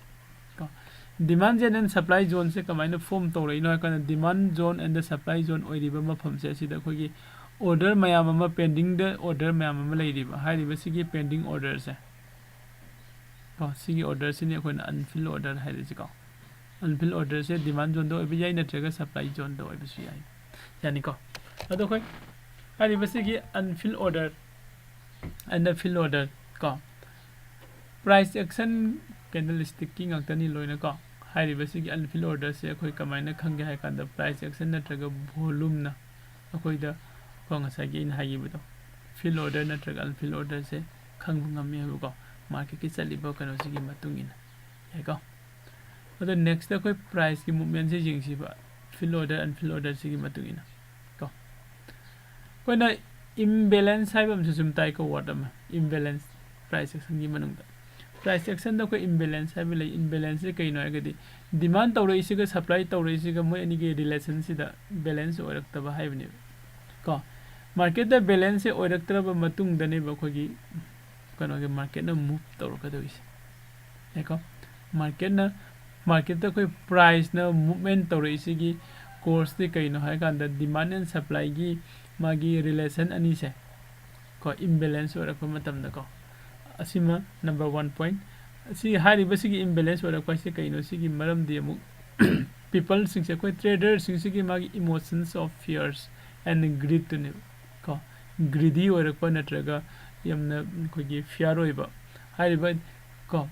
ꯀꯣ꯫ ꯗꯤꯃꯥꯟ ꯖꯣꯟ ꯑꯦꯟ ꯁꯄ꯭ꯂꯥꯏ ꯖꯣꯟꯁꯦ ꯀꯃꯥꯏꯅ ꯐꯣꯝ ꯇꯧꯔꯛꯏꯅꯣ ꯍꯥꯏ ꯀꯥꯟꯗ, demand zone and the supply zone ꯑꯣꯏꯔꯤꯕ ꯃꯐꯝꯁꯦ ꯑꯁꯤꯗ ꯑꯩꯈꯣꯏꯒꯤ ꯑꯣꯔꯗꯔ ꯃꯌꯥꯝ ꯑꯃ, ꯄꯦꯟꯗꯤꯡꯗ ꯑꯣꯔꯗꯔ ꯃꯌꯥꯝ ꯑꯃ ꯂꯩꯔꯤꯕ, ꯍꯥꯏꯔꯤꯕꯁꯤꯒꯤ ꯄꯦꯟꯗꯤꯡ ꯑꯣꯔꯗꯔꯁꯦ ꯀꯣ, ꯁꯤꯒꯤ ꯑꯣꯔꯗꯔꯁꯤꯅꯤ ꯑꯩꯈꯣꯏꯅ ꯑꯟꯐꯤꯜ ꯑꯣꯔꯗꯔ ꯍꯥꯏꯔꯤꯁꯤꯀꯣ꯫ ꯑꯟꯐꯤꯜ ꯑꯣꯔꯗꯔꯁꯦ ꯗꯤꯃꯥꯟ ꯖꯣꯟꯗ ꯑꯣꯏꯕ ꯌꯥꯏ, ꯅꯠꯇ꯭ꯔꯒ ꯁꯄ꯭ꯂꯥꯏ ꯖꯣꯟꯗ ꯑꯣꯏꯕꯁꯨ ꯌꯥꯏ, ꯌꯥꯅꯤꯀꯣ꯫ ꯑꯗꯣ ꯑꯩꯈꯣꯏ ꯍꯥꯏꯔꯤꯕꯁꯤꯒꯤ unfilled order and the filled order ꯀꯣ, ꯄ꯭ꯔꯥꯏꯁ ꯑꯦꯛꯁꯟ ꯀꯦꯟꯗꯜꯁ꯭ꯇꯤꯛꯀꯤ ꯉꯥꯛꯇꯅꯤ ꯂꯣꯏꯅ ꯀꯣ꯫ ꯍꯥꯏꯔꯤꯕꯁꯤꯒꯤ ꯑꯟꯐꯤꯜ ꯑꯣꯔꯗꯔꯁꯦ ꯑꯩꯈꯣꯏ ꯀꯃꯥꯏꯅ ꯈꯪꯒꯦ ꯍꯥꯏ ꯀꯥꯟꯗ, ꯄ꯭ꯔꯥꯏꯁ ꯑꯦꯛꯁꯟ ꯅꯠꯇ꯭ꯔꯒ ꯚꯣꯂꯨꯝꯅ ꯑꯩꯈꯣꯏꯗ ꯀꯣ, ꯉꯁꯥꯏꯒꯤ ꯑꯩꯅ ꯍꯥꯏꯈꯤꯕꯗꯣ, ꯐꯤꯜ ꯑꯣꯔꯗꯔ ꯅꯠꯇ꯭ꯔꯒ ꯑꯟꯐꯤꯜ ꯑꯣꯔꯗꯔꯁꯦ ꯈꯪꯕ ꯉꯝꯃꯤ ꯍꯥꯏꯕꯀꯣ, ꯃꯥꯔꯀꯦꯠꯀꯤ ꯆꯠꯂꯤꯕ ꯀꯩꯅꯣꯁꯤꯒꯤ ꯃꯇꯨꯡ ꯏꯟꯅ, ꯌꯥꯏꯀꯣ꯫ ꯑꯗꯣ ꯅꯦꯛꯁꯇ ꯑꯩꯈꯣꯏ ꯄ꯭ꯔꯥꯏꯁꯀꯤ ꯃꯨꯞꯃꯦꯟꯁꯦ ꯌꯦꯡꯁꯤꯕ, ꯐꯤꯜ ꯑꯣꯔꯗꯔ ꯑꯟꯐꯤꯜ ꯑꯣꯔꯗꯔꯁꯤꯒꯤ ꯃꯇꯨꯡ ꯏꯟꯅ ꯀꯣ꯫ ꯑꯩꯈꯣꯏꯅ ꯏꯝꯕꯦꯂꯦꯟꯁ ꯍꯥꯏꯕ ꯑꯃꯁꯨ ꯁꯨꯝ ꯇꯥꯏꯀꯣ, ꯋꯥꯔꯗ ꯑꯃ, ꯏꯝꯕꯦꯂꯦꯟꯁ ꯄ꯭ꯔꯥꯏꯁ ꯑꯦꯛꯁꯟꯒꯤ ꯃꯅꯨꯡꯗ꯫ ꯄ꯭ꯔꯥꯏꯁ ꯑꯦꯛꯁꯟꯗ ꯑꯩꯈꯣꯏ ꯏꯝꯕꯦꯂꯦꯟꯁ ꯍꯥꯏꯕ ꯂꯩ꯫ ꯏꯝꯕꯦꯂꯦꯟꯁꯁꯦ ꯀꯩꯅꯣ ꯍꯥꯏꯔꯒꯗꯤ, ꯗꯤꯃꯥꯟ ꯇꯧꯔꯛꯏꯁꯤꯒ ꯁꯄ꯭ꯂꯥꯏ ꯇꯧꯔꯛꯏꯁꯤꯒ ꯃꯣꯏ ꯑꯅꯤꯒꯤ ꯔꯤꯂꯦꯁꯟꯁꯤꯗ ꯕꯦꯂꯦꯟꯁ ꯑꯣꯏꯔꯛꯇꯕ ꯍꯥꯏꯕꯅꯦꯕ ꯀꯣ꯫ ꯃꯥꯔꯀꯦꯠꯇ ꯕꯦꯂꯦꯟꯁꯁꯦ ꯑꯣꯏꯔꯛꯇ꯭ꯔꯕ ꯃꯇꯨꯡꯗꯅꯦꯕ ꯑꯩꯈꯣꯏꯒꯤ ꯀꯩꯅꯣꯒꯤ ꯃꯥꯔꯀꯦꯠꯅ ꯃꯨꯞ ꯇꯧꯔꯛꯀꯗꯧꯔꯤꯁꯦ꯫ ꯌꯥꯏꯀꯣ? ꯃꯥꯔꯀꯦꯠꯅ, ꯃꯥꯔꯀꯦꯠꯇ ꯑꯩꯈꯣꯏ ꯄ꯭ꯔꯥꯏꯁꯅ ꯃꯨꯞꯃꯦꯟ ꯇꯧꯔꯛꯏꯁꯤꯒꯤ ꯀꯣꯔꯁꯇꯤ ꯀꯩꯅꯣ ꯍꯥꯏ ꯀꯥꯟꯗ demand and supplyꯒꯤ ꯃꯥꯒꯤ relation ꯑꯅꯤꯁꯦ ꯀꯣ imbalance ꯑꯣꯏꯔꯛꯄ ꯃꯇꯝꯗꯀꯣ, ꯑꯁꯤꯃ number one point꯫ ꯑꯁꯤ ꯍꯥꯏꯔꯤꯕꯁꯤꯒꯤ imbalance ꯑꯣꯏꯔꯛꯄ ꯍꯥꯏꯁꯦ ꯀꯩꯅꯣ? ꯁꯤꯒꯤ ꯃꯔꯝꯗꯤ ꯑꯃꯨꯛ peopleꯁꯤꯡꯁꯦ, ꯑꯩꯈꯣꯏ traderꯁꯤꯡꯁꯤꯒꯤ ꯃꯥꯒꯤ emotions of fears and greedꯇꯨꯅꯦꯕ ꯀꯣ꯫ Greedy ꯑꯣꯏꯔꯛꯄ ꯅꯠꯇ꯭ꯔꯒ ꯌꯥꯝꯅ ꯑꯩꯈꯣꯏꯒꯤ fear ꯑꯣꯏꯕ ꯍꯥꯏꯔꯤꯕ ꯀꯣ,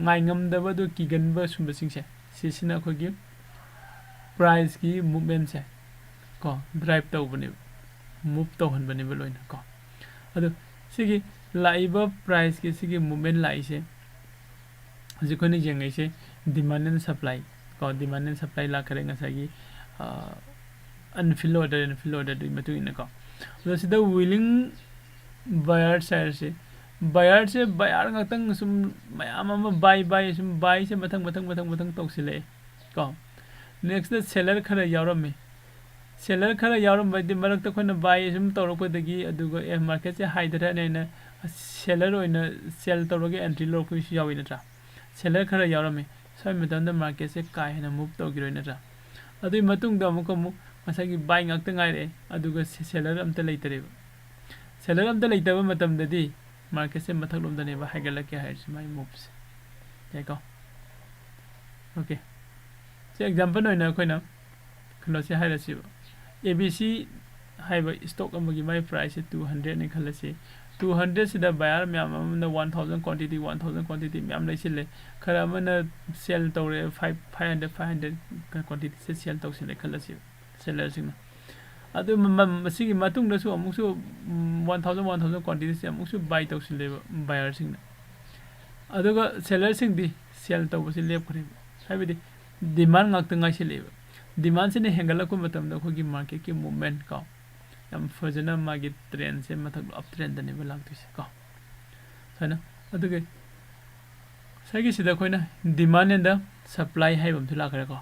ꯉꯥꯏꯉꯝꯗꯕ ꯑꯗꯨ ꯀꯤꯒꯟꯕ ꯁꯨꯝꯕꯁꯤꯡꯁꯦ, ꯁꯤꯁꯤꯅ ꯑꯩꯈꯣꯏꯒꯤ priceꯀꯤ movementꯁꯦ ꯀꯣ drive ꯇꯧꯕꯅꯦꯕ, move ꯇꯧꯍꯟꯕꯅꯦꯕ ꯂꯣꯏꯅ ꯀꯣ꯫ ꯑꯗꯣ ꯁꯤꯒꯤ ꯂꯥꯛꯏꯕ priceꯀꯤ ꯁꯤꯒꯤ movement ꯂꯥꯛꯏꯁꯦ ꯍꯧꯖꯤꯛ ꯑꯩꯈꯣꯏꯅ ꯌꯦꯡꯉꯛꯏꯁꯦ demand and supply ꯀꯣ, demand and supply ꯂꯥꯛꯈꯔꯦ ꯉꯁꯥꯏꯒꯤ unfilled order, unfilled orderꯗꯨꯒꯤ ꯃꯇꯨꯡ ꯏꯟꯅ ꯀꯣ꯫ ꯑꯗꯣ ꯁꯤꯗ willing buyers ꯍꯥꯏꯔꯁꯤ, buyerꯁꯦ buyer ꯉꯥꯛꯇꯪ ꯁꯨꯝ ꯃꯌꯥꯝ ꯑꯃ buy, buy, ꯁꯨꯝ buyꯁꯦ ꯃꯊꯪ ꯃꯊꯪ ꯃꯊꯪ ꯃꯊꯪ ꯇꯧꯁꯤꯜꯂꯛꯑꯦ ꯀꯣ꯫ Nextꯇ seller ꯈꯔ ꯌꯥꯎꯔꯝꯃꯤ꯫ Seller ꯈꯔ ꯌꯥꯎꯔꯝꯕ ꯍꯥꯏꯗꯤ ꯃꯔꯛꯇ ꯑꯩꯈꯣꯏꯅ buy ꯁꯨꯝ ꯇꯧꯔꯛꯄꯗꯒꯤ, ꯑꯗꯨꯒ ꯑꯦ marketꯁꯦ ꯍꯥꯏꯊꯔꯛꯑꯅꯤ ꯍꯥꯏꯅ seller ꯑꯣꯏꯅ sell ꯇꯧꯔꯒ entry ꯂꯧꯔꯛꯄꯒꯤꯁꯨ ꯌꯥꯎꯏ ꯅꯠꯇ꯭ꯔꯥ? Seller ꯈꯔ ꯌꯥꯎꯔꯝꯃꯤ꯫ ꯁ꯭ꯋꯥꯏ ꯃꯇꯝꯗ marketꯁꯦ ꯀꯥ ꯍꯦꯟꯅ move ꯇꯧꯈꯤꯔꯣꯏ ꯅꯠꯇ꯭ꯔꯥ? ꯑꯗꯨꯒꯤ ꯃꯇꯨꯡꯗ ꯑꯃꯨꯛꯀ ꯑꯃꯨꯛ ꯉꯁꯥꯏꯒꯤ buy ꯉꯥꯛꯇ ꯉꯥꯏꯔꯛꯑꯦ, ꯑꯗꯨꯒ se-, seller ꯑꯝꯇ ꯂꯩꯇꯔꯦꯕ꯫ Seller ꯑꯝꯇ ꯂꯩꯇꯕ ꯃꯇꯝꯗꯗꯤ marketꯁꯦ ꯃꯊꯛꯂꯣꯝꯗꯅꯦꯕ ꯍꯥꯏꯒꯠꯂꯛꯀꯦ ꯍꯥꯏꯔꯤꯁꯦ, ꯃꯥꯒꯤ moveꯁꯦ꯫ ꯌꯥꯏꯀꯣ? Okay꯫ ꯁꯤ example ꯑꯣꯏꯅ ꯑꯩꯈꯣꯏꯅ ꯀꯩꯅꯣꯁꯦ ꯍꯥꯏꯔꯁꯤꯕ, A B C ꯍꯥꯏꯕ stock ꯑꯃꯒꯤ ꯃꯥꯒꯤ priceꯁꯦ two hundredꯅꯤ ꯈꯜꯂꯁꯤ꯫ Two hundredꯁꯤꯗ buyer ꯃꯌꯥꯝ ꯑꯃꯅ one thousand quantity, one thousand quantity ꯃꯌꯥꯝ ꯂꯩꯁꯤꯜꯂꯦ꯫ ꯈꯔ ꯑꯃꯅ sell ꯇꯧꯔꯦ, five, five hundred, five hundred quantityꯁꯦ sell ꯇꯧꯁꯤꯜꯂꯦ ꯈꯜꯂꯁꯤꯕ, sellerꯁꯤꯡꯅ꯫ ꯑꯗꯨ ꯃ-, ꯃ-, ꯃꯁꯤꯒꯤ ꯃꯇꯨꯡꯗꯁꯨ ꯑꯃꯨꯛꯁꯨ, ꯎꯝ, one thousand, one thousand quantityꯁꯦ ꯑꯃꯨꯛꯁꯨ buy ꯇꯧꯁꯤꯜꯂꯦꯕ buyerꯁꯤꯡꯅ꯫ ꯑꯗꯨꯒ sellerꯁꯤꯡꯗꯤ sell ꯇꯧꯕꯁꯤ ꯂꯦꯞꯈ꯭ꯔꯦꯕ꯫ ꯍꯥꯏꯕꯗꯤ demand ꯉꯥꯛꯇ ꯉꯥꯏꯁꯤꯜꯂꯛꯑꯦꯕ꯫ Demandꯁꯤꯅ ꯍꯦꯟꯒꯠꯂꯛꯄ ꯃꯇꯝꯗ ꯑꯩꯈꯣꯏꯒꯤ marketꯀꯤ movement ꯀꯣ, ꯌꯥꯝ ꯐꯖꯅ ꯃꯥꯒꯤ trendꯁꯦ ꯃꯊꯛ uptrendꯗꯅꯦꯕ ꯂꯥꯛꯇꯣꯏꯁꯦ ꯀꯣ꯫ ꯁꯨꯃꯥꯏꯅ, ꯑꯗꯨꯒ ꯉꯁꯥꯏꯒꯤꯁꯤꯗ ꯑꯩꯈꯣꯏꯅ demand and the supply ꯍꯥꯏꯕ ꯑꯃꯁꯨ ꯂꯥꯛꯈ꯭ꯔꯦꯀꯣ꯫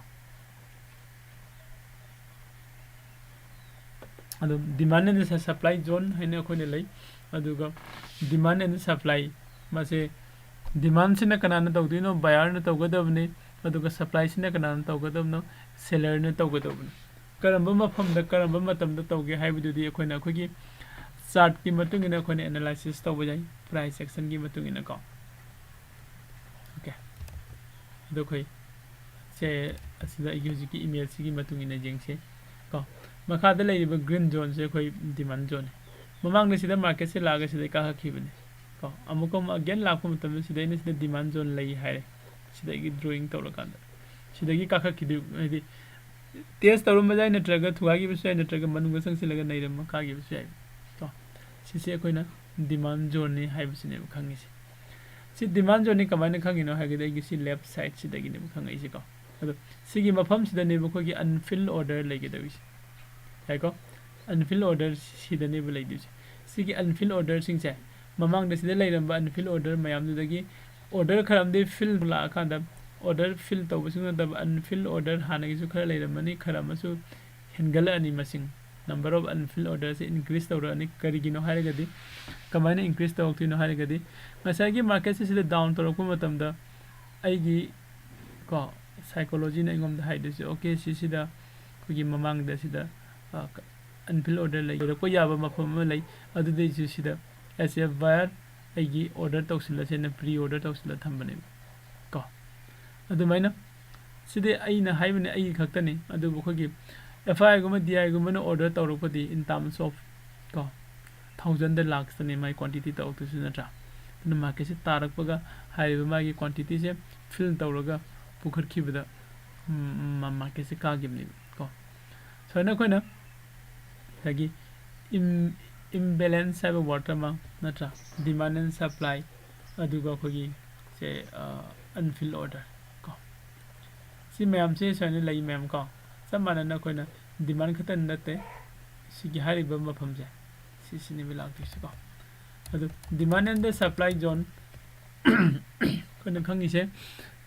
ꯑꯗꯣ demand and the supply zone ꯍꯥꯏꯅ ꯑꯩꯈꯣꯏꯅ ꯂꯩ꯫ ꯑꯗꯨꯒ demand and the supply, ꯃꯁꯦ demandꯁꯤꯅ ꯀꯅꯥꯅ ꯇꯧꯗꯣꯏꯅꯣ? Buyerꯅ ꯇꯧꯒꯗꯕꯅꯤ꯫ ꯑꯗꯨꯒ supplyꯁꯤꯅ ꯀꯅꯥꯅ ꯇꯧꯒꯗꯕꯅꯣ? Sellerꯅ ꯇꯧꯒꯗꯕꯅꯤ꯫ ꯀꯔꯝꯕ ꯃꯐꯝꯗ ꯀꯔꯝꯕ ꯃꯇꯝꯗ ꯇꯧꯒꯦ ꯍꯥꯏꯕꯗꯨꯗꯤ ꯑꯩꯈꯣꯏꯅ ꯑꯩꯈꯣꯏꯒꯤ ꯆꯥꯔꯠꯀꯤ ꯃꯇꯨꯡ ꯏꯟꯅ ꯑꯩꯈꯣꯏꯅ ꯑꯦꯅꯥꯂꯥꯏꯁꯤꯁ ꯇꯧꯕ ꯌꯥꯏ, ꯄ꯭ꯔꯥꯏꯁ ꯑꯦꯛꯁꯟꯒꯤ ꯃꯇꯨꯡ ꯏꯟꯅꯀꯣ꯫ ꯑꯣꯀꯦ, ꯑꯗꯣ ꯑꯩꯈꯣꯏ ꯁꯦ ꯑꯁꯤꯗ ꯑꯩꯒꯤ ꯍꯧꯖꯤꯛꯀꯤ ꯏꯃꯦꯖꯁꯤꯒꯤ ꯃꯇꯨꯡ ꯏꯟꯅ ꯌꯦꯡꯁꯤ ꯀꯣ꯫ ꯃꯈꯥꯗ ꯂꯩꯔꯤꯕ ꯒ꯭ꯔꯤꯟ ꯖꯣꯟꯁꯦ ꯑꯩꯈꯣꯏ ꯗꯤꯃꯥꯟ ꯖꯣꯟꯅꯤ꯫ ꯃꯃꯥꯡꯗ ꯁꯤꯗ ꯃꯥꯔꯀꯦꯠꯁꯦ ꯂꯥꯛꯑꯒ ꯁꯤꯗ ꯀꯥꯈꯠꯈꯤꯕꯅꯤ ꯀꯣ꯫ ꯑꯃꯨꯛꯀ ꯑꯃꯨꯛ ꯑꯒꯦꯟ ꯂꯥꯛꯄ ꯃꯇꯝꯗ ꯁꯤꯗ ꯑꯩꯅ ꯁꯤꯗ ꯗꯤꯃꯥꯟ ꯖꯣꯟ ꯂꯩ ꯍꯥꯏꯔꯦ, ꯁꯤꯗꯒꯤ ꯗ꯭ꯔꯣꯌꯤꯡ ꯇꯧꯔꯀꯥꯟꯗ ꯁꯤꯗꯒꯤ ꯀꯥꯈꯠꯈꯤꯗꯣꯏ, ꯍꯥꯏꯗꯤ ꯇꯦꯁ ꯇꯧꯔꯝꯕꯁꯨ ꯌꯥꯏ, ꯅꯠꯇ꯭ꯔꯒ ꯊꯨꯒꯥꯏꯈꯤꯕꯁꯨ ꯌꯥꯏ, ꯅꯠꯇ꯭ꯔꯒ ꯃꯅꯨꯡꯗ ꯆꯪꯁꯤꯜꯂꯒ ꯅꯩꯔꯝꯃ ꯀꯥꯈꯤꯕꯁꯨ ꯌꯥꯏ ꯀꯣ꯫ ꯁꯤꯁꯦ ꯑꯩꯈꯣꯏꯅ ꯗꯤꯃꯥꯟ ꯖꯣꯟꯅꯤ ꯍꯥꯏꯕꯁꯤꯅꯦꯕ ꯈꯪꯉꯤꯁꯦ꯫ ꯁꯤ ꯗꯤꯃꯥꯟ ꯖꯣꯟꯅꯤ ꯀꯃꯥꯏꯅ ꯈꯪꯉꯤꯅꯣ ꯍꯥꯏꯔꯒꯗꯤ ꯑꯩꯒꯤ ꯁꯤ ꯂꯦꯐ ꯁꯥꯏꯠꯁꯤꯗꯒꯤꯅꯦꯕ ꯈꯪꯉꯛꯏꯁꯦꯀꯣ꯫ ꯑꯗꯣ ꯁꯤꯒꯤ ꯃꯐꯝꯁꯤꯗꯅꯦꯕ ꯑꯩꯈꯣꯏꯒꯤ ꯑꯟꯐꯤꯜ ꯑꯣꯔꯗꯔ ꯂꯩꯒꯗꯧꯔꯤꯁꯦ, ꯌꯥꯏꯀꯣ? ꯑꯟꯐꯤꯜ ꯑꯣꯔꯗꯔ ꯁꯤꯗꯅꯦꯕ ꯂꯩꯗꯣꯏꯁꯦ꯫ ꯁꯤꯒꯤ ꯑꯟꯐꯤꯜ ꯑꯣꯔꯗꯔꯁꯤꯡꯁꯦ ꯃꯃꯥꯡꯗ ꯁꯤꯗ ꯂꯩꯔꯝꯕ ꯑꯟꯐꯤꯜ ꯑꯣꯔꯗꯔ ꯃꯌꯥꯝꯗꯨꯗꯒꯤ ꯑꯣꯔꯗꯔ ꯈꯔ ꯑꯃꯗꯤ ꯐꯤꯜ ꯂꯥꯛꯑꯀꯥꯟꯗ, ꯑꯣꯔꯗꯔ ꯐꯤꯜ ꯇꯧꯕꯁꯨ ꯅꯠꯇꯕ ꯑꯟꯐꯤꯜ ꯑꯣꯔꯗꯔ ꯍꯥꯟꯅꯒꯤꯁꯨ ꯈꯔ ꯂꯩꯔꯝꯃꯅꯤ, ꯈꯔ ꯑꯃꯁꯨ ꯍꯦꯟꯒꯠꯂꯛꯑꯅꯤ꯫ ꯃꯁꯤꯡ, number of unfilled orderꯁꯦ increase ꯇꯧꯔꯛꯑꯅꯤ꯫ ꯀꯔꯤꯒꯤꯅꯣ ꯍꯥꯏꯔꯒꯗꯤ, ꯀꯃꯥꯏꯅ increase ꯇꯧꯔꯛꯇꯣꯏꯅꯣ ꯍꯥꯏꯔꯒꯗꯤ, ꯉꯁꯥꯏꯒꯤ ꯃꯥꯔꯀꯦꯠꯁꯦ ꯁꯤꯗ ꯗꯥꯎꯟ ꯇꯧꯔꯛꯄ ꯃꯇꯝꯗ ꯑꯩꯒꯤ ꯀꯣ, ꯁꯥꯏꯀꯣꯂꯣꯖꯤꯅ ꯑꯩꯉꯣꯟꯗ ꯍꯥꯏꯗꯣꯏꯁꯦ, ꯑꯣꯀꯦ, ꯁꯤꯁꯤꯗ ꯑꯩꯈꯣꯏꯒꯤ ꯃꯃꯥꯡꯗ ꯁꯤꯗ ꯑꯟꯐꯤꯜ ꯑꯣꯔꯗꯔ ꯂꯩꯔꯛꯄ ꯌꯥꯕ ꯃꯐꯝ ꯑꯃ ꯂꯩ, ꯑꯗꯨꯗꯩꯁꯨ ꯁꯤꯗ as a buyer ꯑꯩꯒꯤ ꯑꯣꯔꯗꯔ ꯇꯧꯁꯤꯜꯂꯁꯦꯅ ꯄ꯭ꯔꯤ ꯑꯣꯔꯗꯔ ꯇꯧꯁꯤꯜꯂ ꯊꯝꯕꯅꯦꯕ ꯀꯣ꯫ ꯑꯗꯨꯃꯥꯏꯅ ꯁꯤꯗꯤ ꯑꯩꯅ ꯍꯥꯏꯕꯅꯤ, ꯑꯩꯒꯤ ꯈꯛꯇꯅꯤ, ꯑꯗꯨꯕꯨ ꯑꯩꯈꯣꯏꯒꯤ ꯑꯦꯐ ꯑꯥꯏꯒꯨꯝꯕ ꯗꯤ ꯑꯥꯏꯒꯨꯝꯕꯅ ꯑꯣꯔꯗꯔ ꯇꯧꯔꯛꯄꯗꯤ in terms of ꯀꯣ, ꯊꯥꯎꯖꯟꯗ ꯂꯥꯛꯁꯇꯅꯦ ꯃꯥꯒꯤ ꯀ꯭ꯋꯥꯟꯇꯤꯇꯤ ꯇꯧꯔꯛꯇꯣꯏꯁꯤ, ꯅꯠꯇ꯭ꯔꯥ? ꯑꯗꯨꯅ ꯃꯥꯔꯀꯦꯠꯁꯦ ꯇꯥꯔꯛꯄꯒ ꯍꯥꯏꯔꯤꯕ ꯃꯥꯒꯤ ꯀ꯭ꯋꯥꯟꯇꯤꯇꯤꯁꯦ ꯐꯤꯜ ꯇꯧꯔꯒ ꯄꯨꯈꯠꯈꯤꯕꯗ ꯃꯥꯔꯀꯦꯠꯁꯦ ꯀꯥꯈꯤꯕꯅꯦꯕ ꯀꯣ꯫ ꯁꯨꯃꯥꯏꯅ ꯑꯩꯈꯣꯏꯅ ꯉꯁꯥꯏꯒꯤ ꯏꯝ ꯏꯝꯕꯦꯂꯦꯟꯁ ꯍꯥꯏꯕ ꯋꯥꯔꯗ ꯑꯃ, ꯅꯠꯇ꯭ꯔꯥ? Demand and supply, ꯑꯗꯨꯒ ꯑꯩꯈꯣꯏꯒꯤ ꯁꯦ ꯑꯟꯐꯤꯜ ꯑꯣꯔꯗꯔ ꯀꯣ꯫ ꯁꯤ ꯃꯌꯥꯝꯁꯦ ꯁꯨꯃꯥꯏꯅ ꯂꯩ ꯃꯌꯥꯝ ꯀꯣ꯫ ꯆꯞ ꯃꯥꯟꯅꯅ ꯑꯩꯈꯣꯏꯅ ꯗꯤꯃꯥꯟ ꯈꯛꯇ ꯅꯠꯇꯦ, ꯁꯤꯒꯤ ꯍꯥꯏꯔꯤꯕ ꯃꯐꯝꯁꯦ ꯁꯤꯁꯤꯅꯦꯕ ꯂꯥꯛꯇꯣꯏꯁꯦꯀꯣ꯫ ꯑꯗꯨ demand and the supply zone ꯑꯩꯈꯣꯏꯅ ꯈꯪꯉꯤꯁꯦ,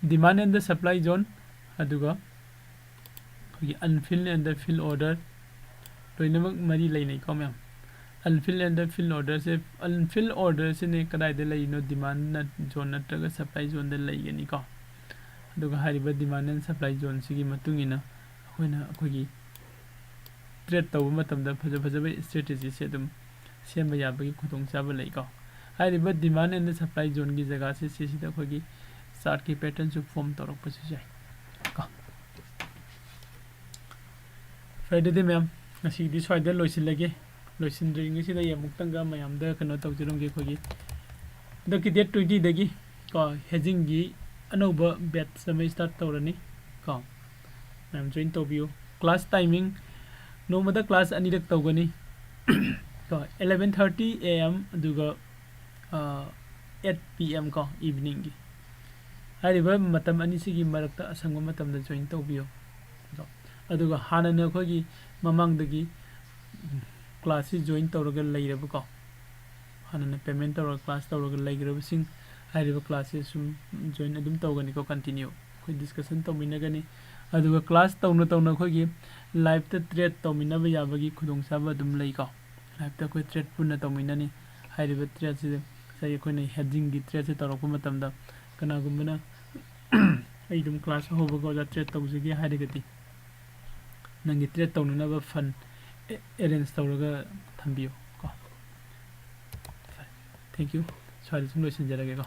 demand and the supply zone, ꯑꯗꯨꯒ ꯑꯩꯈꯣꯏꯒꯤ unfilled and the filled order ꯂꯣꯏꯅꯃꯛ ꯃꯔꯤ ꯂꯩꯅꯩꯀꯣ ꯃꯌꯥꯝ꯫ Unfilled and the filled orderꯁꯦ, unfilled orderꯁꯤꯅꯦ ꯀꯗꯥꯏꯗ ꯂꯩꯔꯤꯅꯣ? Demand zone ꯅꯠꯇ꯭ꯔꯒ supply zoneꯗ ꯂꯩꯒꯅꯤꯀꯣ꯫ ꯑꯗꯨꯒ ꯍꯥꯏꯔꯤꯕ demand and supply zoneꯁꯤꯒꯤ ꯃꯇꯨꯡ ꯏꯟꯅ ꯑꯩꯈꯣꯏꯅ ꯑꯩꯈꯣꯏꯒꯤ ꯇ꯭ꯔꯦꯠ ꯇꯧꯕ ꯃꯇꯝꯗ ꯐꯖ ꯐꯖꯕ ꯏꯁꯇ꯭ꯔꯦꯇꯦꯖꯤꯁꯦ ꯑꯗꯨꯝ ꯁꯦꯝꯕ ꯌꯥꯕꯒꯤ ꯈꯨꯗꯣꯡꯆꯥꯕ ꯂꯩꯀꯣ꯫ ꯍꯥꯏꯔꯤꯕ ꯗꯤꯃꯥꯟ ꯑꯦꯟ ꯁꯄ꯭ꯂꯥꯏ ꯖꯣꯟꯒꯤ ꯖꯒꯥꯁꯦ ꯁꯤꯁꯤꯗ ꯑꯩꯈꯣꯏꯒꯤ ꯆꯥꯔꯠꯀꯤ ꯄꯦꯇꯔꯟꯁꯨ ꯐꯣꯝ ꯇꯧꯔꯛꯄꯁꯨ ꯌꯥꯏ ꯀꯣ꯫ ꯐꯔꯦ, ꯑꯗꯨꯗꯤ ꯃꯌꯥꯝ, ꯉꯁꯤꯒꯤꯗꯤ ꯁ꯭ꯋꯥꯏꯗ ꯂꯣꯏꯁꯤꯜꯂꯒꯦ꯫ ꯂꯣꯏꯁꯤꯟꯗ꯭ꯔꯤꯉꯩꯁꯤꯗ ꯑꯩ ꯑꯃꯨꯛꯇꯪꯒ ꯃꯌꯥꯝꯗ ꯀꯩꯅꯣ ꯇꯧꯖꯔꯝꯒꯦ꯫ ꯑꯩꯈꯣꯏꯒꯤ ꯍꯟꯗꯛꯀꯤ ꯗꯦꯠ ꯇ꯭ꯋꯦꯟꯇꯤꯗꯒꯤ ꯀꯣ, ꯍꯦꯖꯤꯡꯒꯤ ꯑꯅꯧꯕ ꯕꯦꯠꯆ ꯑꯃ ꯁ꯭ꯇꯥꯔꯠ ꯇꯧꯔꯅꯤ ꯀꯣ꯫ ꯃꯌꯥꯝ ꯖꯣꯏꯟ ꯇꯧꯕꯤꯌꯨ꯫ ꯀ꯭ꯂꯥꯁ ꯇꯥꯏꯃꯤꯡ ꯅꯣꯡꯃꯗ ꯀ꯭ꯂꯥꯁ ꯑꯅꯤꯔꯛ ꯇꯧꯒꯅꯤ ꯀꯣ, eleven thirty A M ꯑꯗꯨꯒ eight P M ꯀꯣ, ꯏꯚꯤꯅꯤꯡꯒꯤ꯫ ꯍꯥꯏꯔꯤꯕ ꯃꯇꯝ ꯑꯅꯤꯁꯤꯒꯤ ꯃꯔꯛꯇ ꯑꯁꯪꯕ ꯃꯇꯝꯗ ꯖꯣꯏꯟ ꯇꯧꯕꯤꯌꯨ꯫ ꯑꯗꯨꯒ ꯍꯥꯟꯅꯅ ꯑꯩꯈꯣꯏꯒꯤ ꯃꯃꯥꯡꯗꯒꯤ ꯀ꯭ꯂꯥꯁꯁꯤ ꯖꯣꯏꯟ ꯇꯧꯔꯒ ꯂꯩꯔꯕꯀꯣ, ꯍꯥꯟꯅꯅ ꯄꯦꯃꯦꯟ ꯇꯧꯔꯒ ꯀ꯭ꯂꯥꯁ ꯇꯧꯔꯒ ꯂꯩꯈ꯭ꯔꯕꯁꯤꯡ, ꯍꯥꯏꯔꯤꯕ ꯀ꯭ꯂꯥꯁꯁꯦ ꯁꯨꯝ ꯖꯣꯏꯟ ꯑꯗꯨꯝ ꯇꯧꯒꯅꯤꯀꯣ, ꯀꯟꯇꯤꯅ꯭ꯌꯨ ꯑꯩꯈꯣꯏ ꯗꯤꯁꯀꯁꯟ ꯇꯧꯃꯤꯟꯅꯒꯅꯤ꯫ ꯑꯗꯨꯒ ꯀ꯭ꯂꯥꯁ ꯇꯧꯅ ꯇꯧꯅ ꯑꯩꯈꯣꯏꯒꯤ ꯂꯥꯏꯞꯇ ꯇ꯭ꯔꯦꯠ ꯇꯧꯃꯤꯟꯅꯕ ꯌꯥꯕꯒꯤ ꯈꯨꯗꯣꯡꯆꯥꯕ ꯑꯗꯨꯝ ꯂꯩꯀꯣ꯫ ꯂꯥꯏꯞꯇ ꯑꯩꯈꯣꯏ ꯇ꯭ꯔꯦꯠ ꯄꯨꯟꯅ ꯇꯧꯃꯤꯟꯅꯅꯤ꯫ ꯍꯥꯏꯔꯤꯕ ꯇ꯭ꯔꯦꯠꯁꯤꯗ ꯉꯁꯥꯏ ꯑꯩꯈꯣꯏꯅ ꯍꯦꯖꯤꯡꯒꯤ ꯇ꯭ꯔꯦꯠꯁꯦ ꯇꯧꯔꯛꯄ ꯃꯇꯝꯗ ꯀꯅꯥꯒꯨꯝꯕꯅ "ꯑꯩ ꯑꯗꯨꯝ ꯀ꯭ꯂꯥꯁ ꯍꯧꯕꯒ ꯑꯣꯖꯥ ꯇ꯭ꯔꯦꯠ ꯇꯧꯖꯒꯦ" ꯍꯥꯏꯔꯒꯗꯤ ꯅꯪꯒꯤ ꯇ꯭ꯔꯦꯠ ꯇꯧꯅꯅꯕ ꯐꯟ ꯑꯦꯔꯦꯟꯖ ꯇꯧꯔꯒ ꯊꯝꯕꯤꯌꯨ ꯀꯣ꯫ ꯐꯔꯦ, ꯊꯦꯡꯛ ꯌꯨ꯫ ꯁ꯭ꯋꯥꯏꯗ ꯁꯨꯝ ꯂꯣꯏꯁꯤꯟꯖꯔꯒꯦꯀꯣ꯫